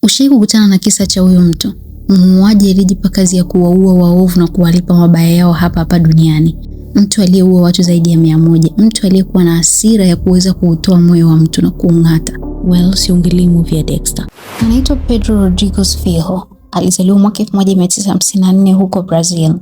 Ushai kukutana na kisa cha huyu mtu muuaji aliyejipa kazi ya kuwaua waovu na kuwalipa mabaya yao hapa hapa duniani, mtu aliyeua watu zaidi ya 100, mtu aliyekuwa na hasira ya kuweza kuutoa moyo wa mtu na kuung'ata. Well, siongelei movie ya Dexter. Anaitwa Pedro Rodrigues Filho. Alizaliwa mwaka 1954 huko Brazil.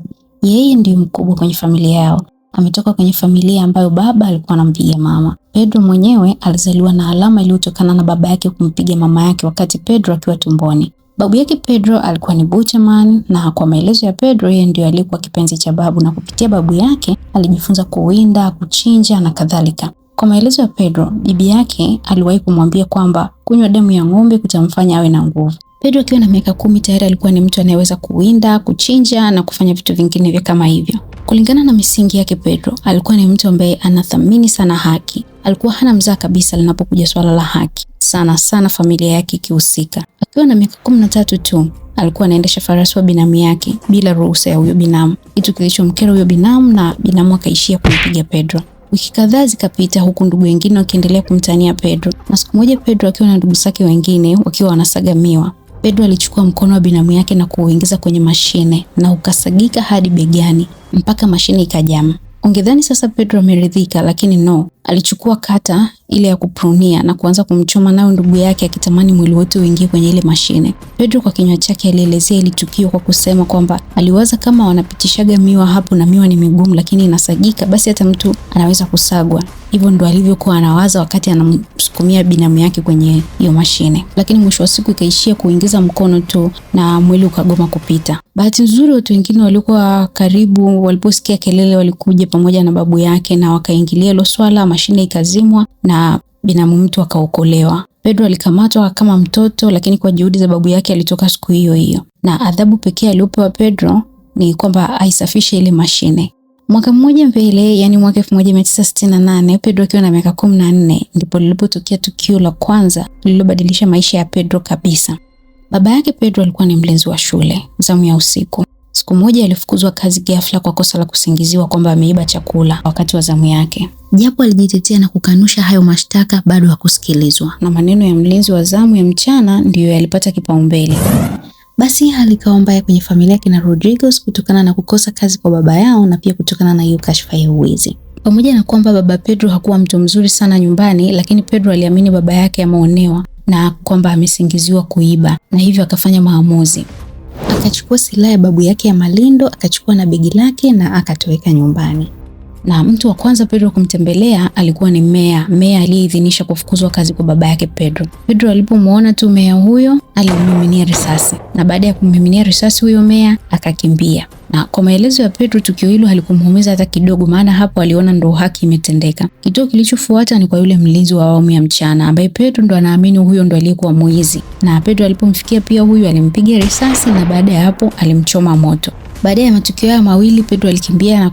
Yeye ndiyo mkubwa kwenye familia yao. Ametoka kwenye familia ambayo baba alikuwa anampiga mama. Pedro mwenyewe alizaliwa na alama iliyotokana na baba yake kumpiga mama yake wakati Pedro akiwa tumboni. Babu yake Pedro alikuwa ni butcherman, na kwa maelezo ya Pedro, yeye ndio alikuwa kipenzi cha babu, na kupitia babu yake alijifunza kuwinda, kuchinja na kadhalika. Kwa maelezo ya Pedro, bibi yake aliwahi kumwambia kwamba kunywa damu ya ng'ombe kutamfanya awe na nguvu. Pedro akiwa na miaka 10 tayari alikuwa ni mtu anayeweza kuwinda, kuchinja na kufanya vitu vingine vya kama hivyo. Kulingana na misingi yake, Pedro alikuwa ni mtu ambaye anathamini sana haki. Alikuwa hana mzaa kabisa linapokuja swala la haki, sana sana familia yake ikihusika. Akiwa na miaka 13 tu alikuwa anaendesha farasi wa binamu yake bila ruhusa ya huyo binamu, kitu kilichomkera huyo binamu na binamu akaishia kumpiga Pedro. Wiki kadhaa zikapita huku ndugu wengine wakiendelea kumtania Pedro, na siku moja Pedro akiwa na ndugu zake wengine wakiwa wanasaga miwa, Pedro alichukua mkono wa binamu yake na kuuingiza kwenye mashine na ukasagika hadi begani mpaka mashine ikajama. Ungedhani sasa Pedro ameridhika, lakini no. Alichukua kata ile ya kuprunia na kuanza kumchoma nayo ndugu yake, akitamani mwili wote uingie kwenye ile mashine. Pedro kwa kinywa chake alielezea ile tukio kwa kusema kwamba aliwaza kama wanapitishaga miwa hapo na miwa ni migumu lakini inasagika, basi hata mtu anaweza kusagwa. Hivyo ndo alivyokuwa anawaza wakati anamsukumia binamu yake kwenye hiyo mashine, lakini mwisho wa siku ikaishia kuingiza mkono tu na mwili ukagoma kupita. Bahati nzuri watu wengine walikuwa karibu, waliposikia kelele walikuja pamoja na babu yake na wakaingilia hilo swala, mashine ikazimwa na binamu mtu akaokolewa. Pedro alikamatwa kama mtoto, lakini kwa juhudi za babu yake alitoka siku hiyo hiyo, na adhabu pekee aliyopewa Pedro ni kwamba aisafishe ile mashine. Mwaka mmoja mbele, yani mwaka 1968, Pedro akiwa na miaka 14, ndipo lilipotokea tukio la kwanza lililobadilisha maisha ya Pedro kabisa. Baba yake Pedro alikuwa ni mlinzi wa shule zamu ya usiku. Siku moja alifukuzwa kazi ghafla kwa kosa la kusingiziwa kwamba ameiba chakula wakati wa zamu yake. Japo alijitetea na kukanusha hayo mashtaka, bado hakusikilizwa, na maneno ya mlinzi wa zamu ya mchana ndiyo yalipata kipaumbele. Basi hali ikawa mbaya kwenye familia yake na Rodriguez kutokana na kukosa kazi kwa baba yao na pia kutokana na hiyo kashfa ya uwizi. Pamoja na kwamba baba Pedro hakuwa mtu mzuri sana nyumbani, lakini Pedro aliamini baba yake ameonewa na kwamba amesingiziwa kuiba, na hivyo akafanya maamuzi. Akachukua silaha ya babu yake ya malindo, akachukua na begi lake na akatoweka nyumbani. Na mtu wa kwanza Pedro kumtembelea alikuwa ni meya aliyeidhinisha kufukuzwa kazi kwa baba yake Pedro. Pedro alipomuona tu meya huyo alimmiminia risasi, na baada ya kummiminia risasi huyo meya akakimbia. Na kwa maelezo ya Pedro, tukio hilo halikumuumiza hata kidogo, maana hapo aliona ndo haki imetendeka. Kituo kilichofuata ni kwa yule mlinzi wa awamu ya mchana ambaye Pedro ndo anaamini huyo ndo aliyekuwa mwizi, na Pedro alipomfikia pia huyu alimpiga risasi na baada ya hapo alimchoma moto. Baada ya matukio hayo mawili, Pedro alikimbia na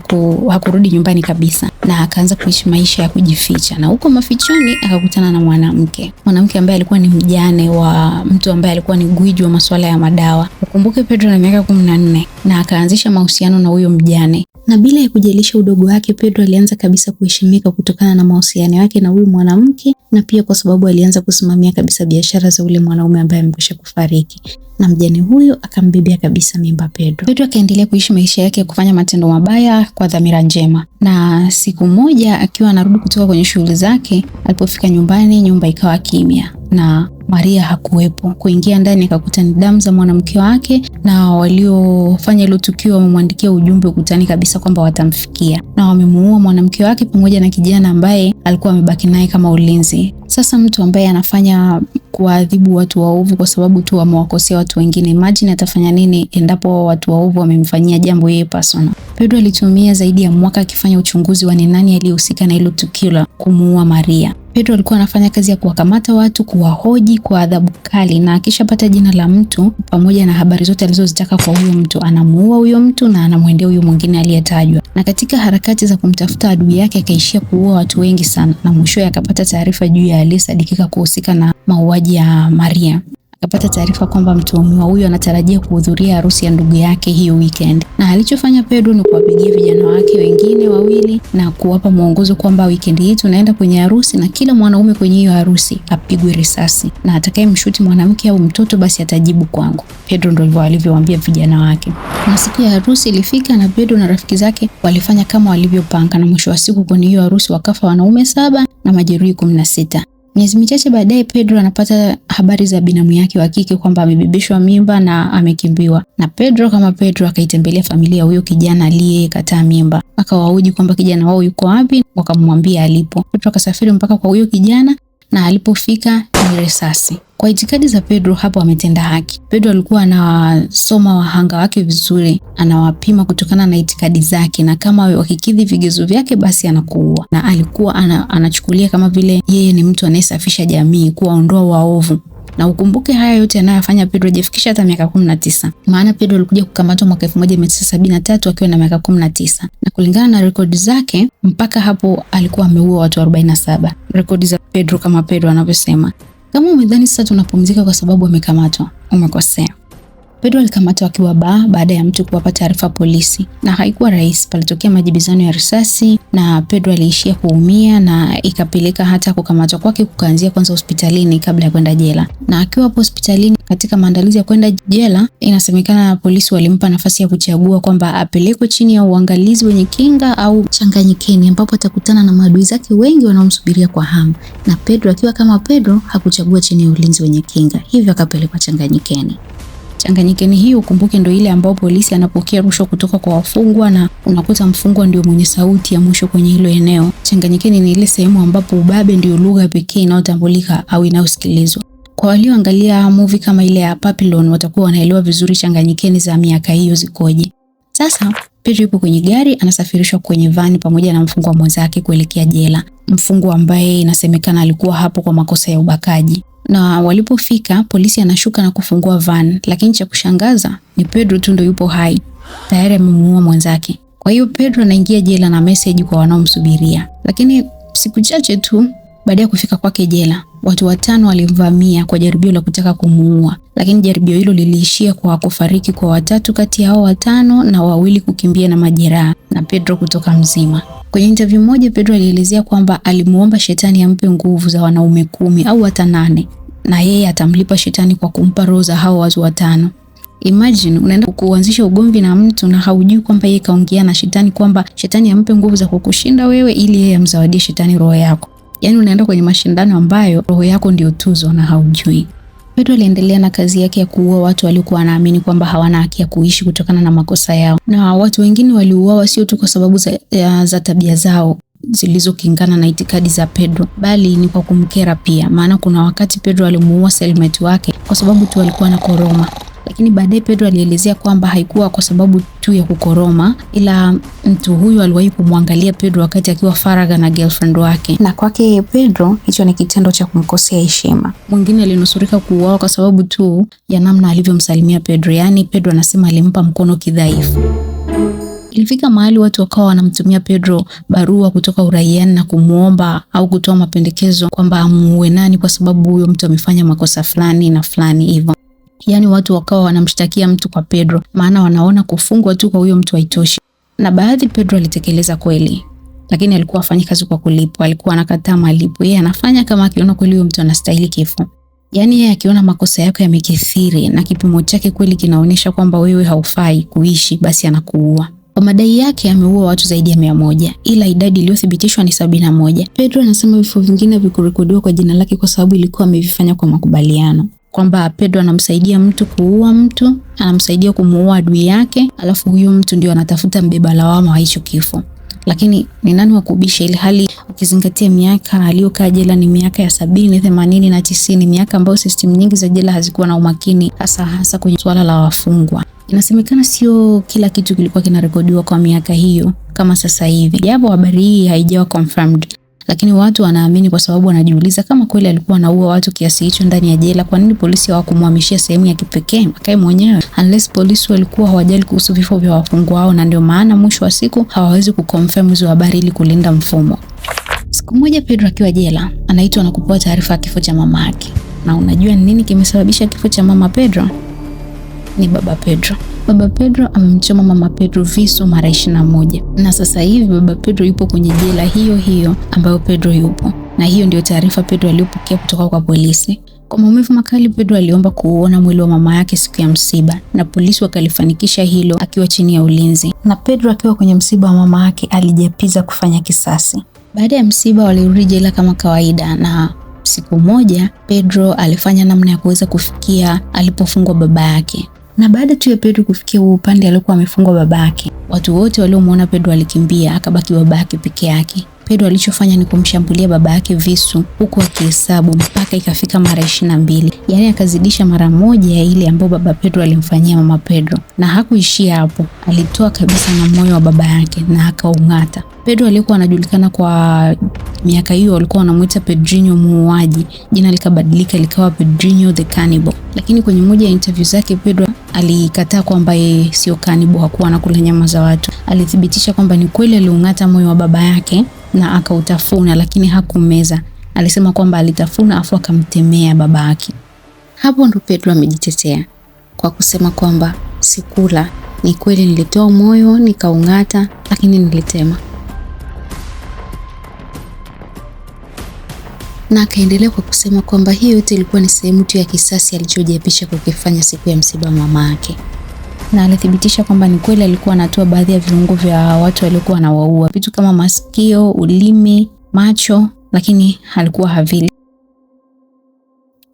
hakurudi nyumbani kabisa, na akaanza kuishi maisha ya kujificha. Na huko mafichoni akakutana na mwanamke ambaye alikuwa ni mjane wa mtu ambaye alikuwa ni gwiji wa masuala ya madawa. Ukumbuke Pedro na miaka 14, na akaanzisha mahusiano na huyo mjane. Na bila ya kujalisha udogo wake, Pedro alianza kabisa kuheshimika kutokana na mahusiano yake na huyu mwanamke, na pia kwa sababu alianza kusimamia kabisa biashara za ule mwanaume ambaye amekwisha kufariki. Na mjane huyo akambebea kabisa mimba Pedro. Pedro akaendelea kuishi maisha yake ya kufanya matendo mabaya kwa dhamira njema. Na siku moja akiwa anarudi kutoka kwenye shughuli zake, alipofika nyumbani, nyumba ikawa kimya na Maria hakuwepo. Kuingia ndani akakuta ni damu za mwanamke wake, na waliofanya hilo tukio wamemwandikia ujumbe ukutani kabisa kwamba watamfikia, na wamemuua mwanamke wake pamoja na kijana ambaye alikuwa amebaki naye kama ulinzi. Sasa mtu ambaye anafanya kuwaadhibu watu waovu kwa sababu tu wamewakosea watu wengine, imagine atafanya nini endapo watu waovu wamemfanyia jambo yeye personal. Pedro alitumia zaidi ya mwaka akifanya uchunguzi wa ni nani aliyehusika na hilo tukio la kumuua Maria. Pedro alikuwa anafanya kazi ya kuwakamata watu, kuwahoji kwa adhabu kali, na akishapata jina la mtu pamoja na habari zote alizozitaka kwa huyo mtu, anamuua huyo mtu na anamwendea huyo mwingine aliyetajwa. Na katika harakati za kumtafuta adui yake akaishia kuua watu wengi sana, na mwishowe akapata taarifa juu ya aliyesadikika kuhusika na mauaji ya Maria. Akapata taarifa kwamba mtuhumiwa huyo anatarajia kuhudhuria harusi ya ndugu yake hiyo weekend. Na alichofanya Pedro ni kuwapigia vijana wake wengine wawili na kuwapa mwongozo kwamba weekend hii tunaenda kwenye harusi na kila mwanaume kwenye hiyo harusi apigwe risasi, na atakayemshuti mwanamke au mtoto basi atajibu kwangu. Pedro ndio hivyo alivyowaambia vijana wake. Na siku ya harusi ilifika na Pedro na rafiki zake walifanya kama walivyopanga, na mwisho wa siku kwenye hiyo harusi wakafa wanaume 7 na majeruhi 16. Miezi michache baadaye Pedro anapata habari za binamu yake wa kike kwamba amebebeshwa mimba na amekimbiwa. Na Pedro kama Pedro akaitembelea familia huyo kijana aliyekataa mimba. Akawahoji kwamba kijana wao yuko wapi, wakamwambia alipo. Pedro akasafiri mpaka kwa huyo kijana na alipofika ni risasi. Kwa itikadi za Pedro hapo ametenda haki. Pedro alikuwa anawasoma wahanga wake vizuri, anawapima kutokana na itikadi zake, na kama wakikidhi vigezo vyake basi anakuua. Na alikuwa anachukulia kama vile yeye ni mtu anayesafisha jamii, kuwaondoa waovu. Na ukumbuke haya yote anayofanya Pedro hajafikisha hata miaka 19. Maana Pedro alikuja kukamatwa mwaka 1973 akiwa na miaka 19. Na kulingana na rekodi zake mpaka hapo alikuwa ameua watu 47. Rekodi za Pedro kama Pedro anavyosema. Kama umedhani sasa tunapumzika kwa sababu amekamatwa, umekosea. Pedro alikamatwa akiwa baa baada ya mtu kuwapa taarifa polisi, na haikuwa rahisi. Palitokea majibizano ya risasi na Pedro aliishia kuumia, na ikapeleka hata kukamatwa kwake kukaanzia kwanza hospitalini kabla ya kwenda jela. Na akiwa hapo hospitalini katika maandalizi ya kwenda jela, inasemekana polisi walimpa nafasi ya kuchagua kwamba apelekwe chini ya uangalizi wenye kinga au Changanyikeni, ambapo atakutana na maadui zake wengi wanaomsubiria kwa hamu. Na Pedro akiwa kama Pedro hakuchagua chini ya ulinzi wenye kinga, hivyo akapelekwa Changanyikeni. Changanyikeni hii ukumbuke ndio ile ambao polisi anapokea rushwa kutoka kwa wafungwa na unakuta mfungwa ndio mwenye sauti ya mwisho kwenye hilo eneo. Changanyikeni ni ile sehemu ambapo ubabe ndio lugha pekee inayotambulika au inayosikilizwa. Kwa walioangalia movie kama ile ya Papillon watakuwa wanaelewa vizuri Changanyikeni za miaka hiyo zikoje. Sasa Pedro yupo kwenye gari anasafirishwa kwenye vani pamoja na mfungwa mwenzake kuelekea jela. Mfungwa ambaye inasemekana alikuwa hapo kwa makosa ya ubakaji. Na walipofika polisi anashuka na kufungua van, lakini cha kushangaza ni Pedro tu ndo yupo hai, tayari amemuua mwenzake. Kwa hiyo Pedro anaingia jela na message kwa wanaomsubiria. Lakini siku chache tu baada ya kufika kwake jela, watu 5 walimvamia kwa jaribio la kutaka kumuua, lakini jaribio hilo liliishia kwa kufariki kwa 3 kati ya hao 5 na 2 kukimbia na majeraha na Pedro kutoka mzima. Kwenye interview moja Pedro alielezea kwamba alimuomba shetani ampe nguvu za wanaume 10 au hata 8, na yeye atamlipa shetani kwa kumpa roho za hao watu 5. Imagine unaenda kuanzisha ugomvi na mtu na haujui kwamba yeye kaongea na shetani kwamba shetani ampe nguvu za kukushinda wewe ili yeye amzawadie shetani roho yako. Yaani unaenda kwenye mashindano ambayo roho yako ndio tuzo na haujui. Pedro aliendelea na kazi yake ya kuua watu waliokuwa wanaamini kwamba hawana haki ya kuishi kutokana na makosa yao. Na watu wengine waliuawa sio tu kwa sababu za tabia zao zilizokingana na itikadi za Pedro, bali ni kwa kumkera pia. Maana kuna wakati Pedro alimuua cellmate wake kwa sababu tu alikuwa na koroma. Lakini baadaye Pedro alielezea kwamba haikuwa kwa sababu tu ya kukoroma, ila mtu huyu aliwahi kumwangalia Pedro wakati akiwa faragha na girlfriend wake, na kwake Pedro hicho ni kitendo cha kumkosea heshima. Mwingine alinusurika kuuawa kwa sababu tu ya namna alivyomsalimia Pedro, yaani Pedro anasema alimpa mkono kidhaifu. Ilifika mahali watu wakawa wanamtumia Pedro barua kutoka uraiani na kumuomba au kutoa mapendekezo kwamba amuue nani kwa sababu huyo mtu amefanya makosa fulani na fulani hivyo. Yaani watu wakawa wanamshtakia mtu kwa Pedro, maana wanaona kufungwa tu kwa huyo mtu haitoshi. Na baadhi Pedro alitekeleza kweli, lakini alikuwa afanyi kazi kwa kulipwa, alikuwa anakataa malipo. Yeye anafanya kama akiona kweli huyo mtu anastahili kifo. Yaani yeye akiona makosa yako yamekithiri na kipimo chake kweli kinaonyesha kwamba wewe haufai kuishi, basi anakuua. Kwa madai yake ameua watu zaidi ya 100, ila idadi iliyothibitishwa ni 71. Pedro anasema vifo vingine havikurekodiwa kwa jina lake kwa sababu ilikuwa amevifanya kwa makubaliano. Kwamba Pedro anamsaidia mtu kuua mtu, anamsaidia kumuua adui yake, alafu huyo mtu ndio anatafuta mbeba lawama wa hicho kifo. Lakini ni nani wa kubisha, ili hali ukizingatia miaka aliyokaa jela ni miaka ya 70, 80 na 90, miaka ambayo system nyingi za jela hazikuwa na umakini hasa hasa kwenye swala la wafungwa. Inasemekana sio kila kitu kilikuwa kinarekodiwa kwa miaka hiyo kama sasa hivi. Japo habari hii haijawa confirmed, lakini watu wanaamini kwa sababu wanajiuliza kama kweli alikuwa anaua watu kiasi hicho ndani ya jela, kwa nini polisi hawakumhamishia sehemu ya kipekee akae mwenyewe? Unless polisi walikuwa hawajali kuhusu vifo vya wafungwa wao, na ndio maana mwisho wa siku hawawezi kuconfirm hizo habari ili kulinda mfumo. Siku moja Pedro akiwa jela, anaitwa na kupewa taarifa ya kifo cha mama yake. Na unajua ni nini kimesababisha kifo cha mama Pedro? Ni baba Pedro. Baba Pedro amemchoma mama Pedro visu mara 21 na sasa hivi baba Pedro yupo kwenye jela hiyo hiyo ambayo Pedro yupo, na hiyo ndio taarifa Pedro aliyopokea kutoka kwa polisi. Kwa maumivu makali, Pedro aliomba kuuona mwili wa mama yake siku ya msiba, na polisi wakalifanikisha hilo akiwa chini ya ulinzi. Na Pedro akiwa kwenye msiba wa mama yake alijiapiza kufanya kisasi. Baada ya msiba walirudi jela kama kawaida, na siku moja Pedro alifanya namna ya kuweza kufikia alipofungwa baba yake. Na baada tu ya Pedro kufikia huo upande aliokuwa amefungwa baba yake, watu wote waliomuona Pedro alikimbia, akabaki baba yake peke yake. Pedro alichofanya ni kumshambulia baba yake visu huku akihesabu mpaka ikafika mara 22. Yaani akazidisha mara moja ya ile ambayo baba Pedro alimfanyia mama Pedro. Na hakuishia hapo, alitoa kabisa na moyo wa baba yake na akaung'ata. Pedro alikuwa anajulikana kwa miaka hiyo, walikuwa wanamuita Pedrinho muuaji. Jina likabadilika likawa Pedrinho the Cannibal. Lakini kwenye moja ya interview zake Pedro alikataa kwamba yeye sio cannibal, hakuwa anakula nyama za watu. Alithibitisha kwamba ni kweli aliung'ata moyo wa baba yake na akautafuna, lakini hakumeza. Alisema kwamba alitafuna afu akamtemea baba yake. Hapo ndo Pedro amejitetea kwa kusema kwamba sikula, ni kweli nilitoa moyo nikaung'ata, lakini nilitema. Na akaendelea kwa kusema kwamba hiyo yote ilikuwa ni sehemu tu ya kisasi alichojiapisha kukifanya siku ya msiba wa mama yake. Na alithibitisha kwamba ni kweli alikuwa anatoa baadhi ya viungo vya watu waliokuwa anawaua, vitu kama masikio, ulimi, macho, lakini alikuwa havili.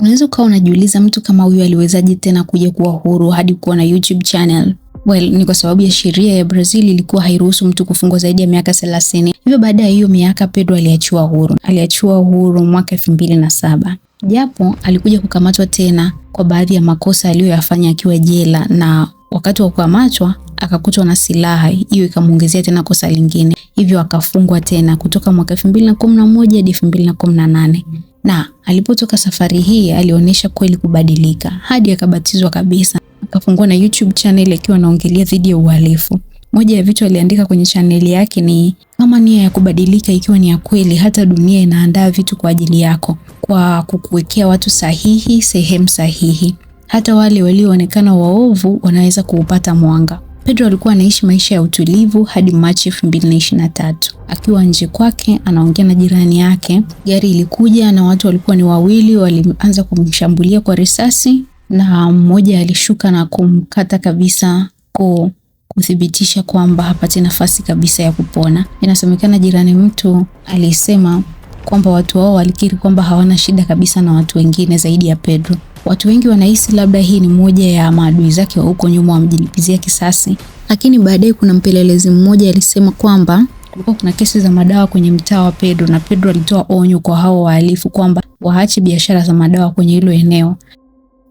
Unaweza ukawa unajiuliza mtu kama huyu aliwezaje tena kuja kuwa huru hadi kuwa na YouTube channel? Well, ni kwa sababu ya sheria ya Brazil ilikuwa hairuhusu mtu kufungwa zaidi ya miaka 30. Hivyo baada ya hiyo miaka Pedro aliachiwa huru. Aliachiwa huru mwaka 2007. Japo alikuja kukamatwa tena kwa baadhi ya makosa aliyoyafanya akiwa jela, na wakati wa kukamatwa akakutwa na silaha, hiyo ikamuongezea tena kosa lingine. Hivyo akafungwa tena kutoka mwaka 2011 hadi 2018. Na alipotoka safari hii alionyesha kweli kubadilika hadi akabatizwa kabisa. Akafungua na YouTube channel akiwa anaongelea dhidi ya uhalifu. Moja ya vitu aliandika kwenye channel yake ni kama nia ya kubadilika ikiwa ni ya kweli, hata dunia inaandaa vitu kwa ajili yako, kwa kukuwekea watu sahihi sehemu sahihi. Hata wale walioonekana waovu wanaweza kuupata mwanga. Pedro alikuwa anaishi maisha ya utulivu hadi Machi 2023. Akiwa nje kwake anaongea na jirani yake, gari ilikuja na watu walikuwa ni wawili, walianza kumshambulia kwa risasi na mmoja alishuka na kumkata kabisa koo, kuthibitisha kwamba hapati nafasi kabisa ya kupona. Inasemekana jirani mtu alisema kwamba watu wao walikiri kwamba hawana shida kabisa na watu wengine zaidi ya Pedro. Watu wengi wanahisi labda hii ni moja ya maadui zake wa huko nyuma wamjilipizia kisasi, lakini baadaye kuna mpelelezi mmoja alisema kwamba kulikuwa kuna kesi za madawa kwenye mtaa wa Pedro, na Pedro alitoa onyo kwa hao wahalifu kwamba waache biashara za madawa kwenye hilo eneo,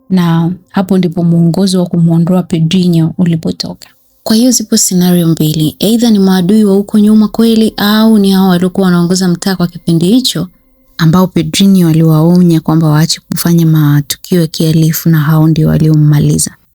na hapo ndipo muongozo wa kumuondoa Pedrinho ulipotoka. Kwa hiyo zipo scenario mbili, aidha ni maadui wa huko nyuma kweli, au ni hao waliokuwa wanaongoza mtaa kwa kipindi hicho ambao Pedrinho aliwaonya kwamba waache kufanya matukio ya kihalifu na hao ndio waliommaliza.